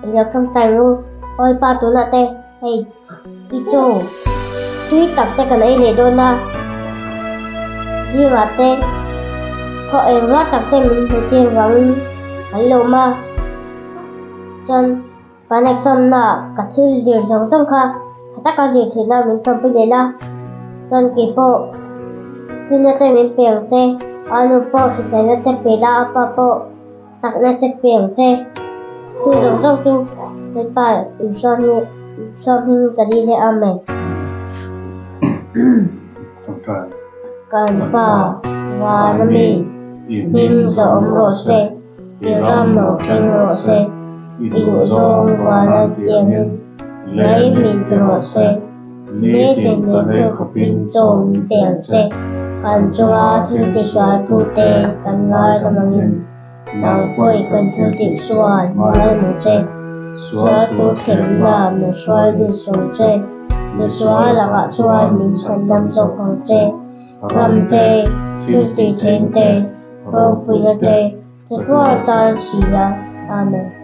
I lo tawngtai ru. Awi pa tunah te hei i chaw tui tak te kan ei leh dawn a, zingah te khaw engzah tak te min hmu tir vangin kan lawm a, chuan kan exam naah ka thil zir zawng zawng kha tha taka zir theihna min tawmpui leh la, chuan keipawh chhunna te min pe ang che, a nu pawh hriselna te pe la, a pa pawh. Takna te pe ang che. Chu zawng zawng chu Lalpa Isua hming Isua hming ka dil e Amen. Kan Pa van ami hming zawh awm rawh se, i ram lo thleng rawh se, i duh zawng van a tiangin lei min ti rawh se. Nitin kan ei khawpin chaw min pe ang che. Kan chunga thil tisualtute kan ngaidam angin nang pawhin kan thil tih chuan ngaidam ang che. Sualtu thlenna min hruai lut suh ang che. Misual lakah chuan min chhandam zawk ang che. Ram te, thil tih theihna te, ropuina te, chatuan tan si a. Amen.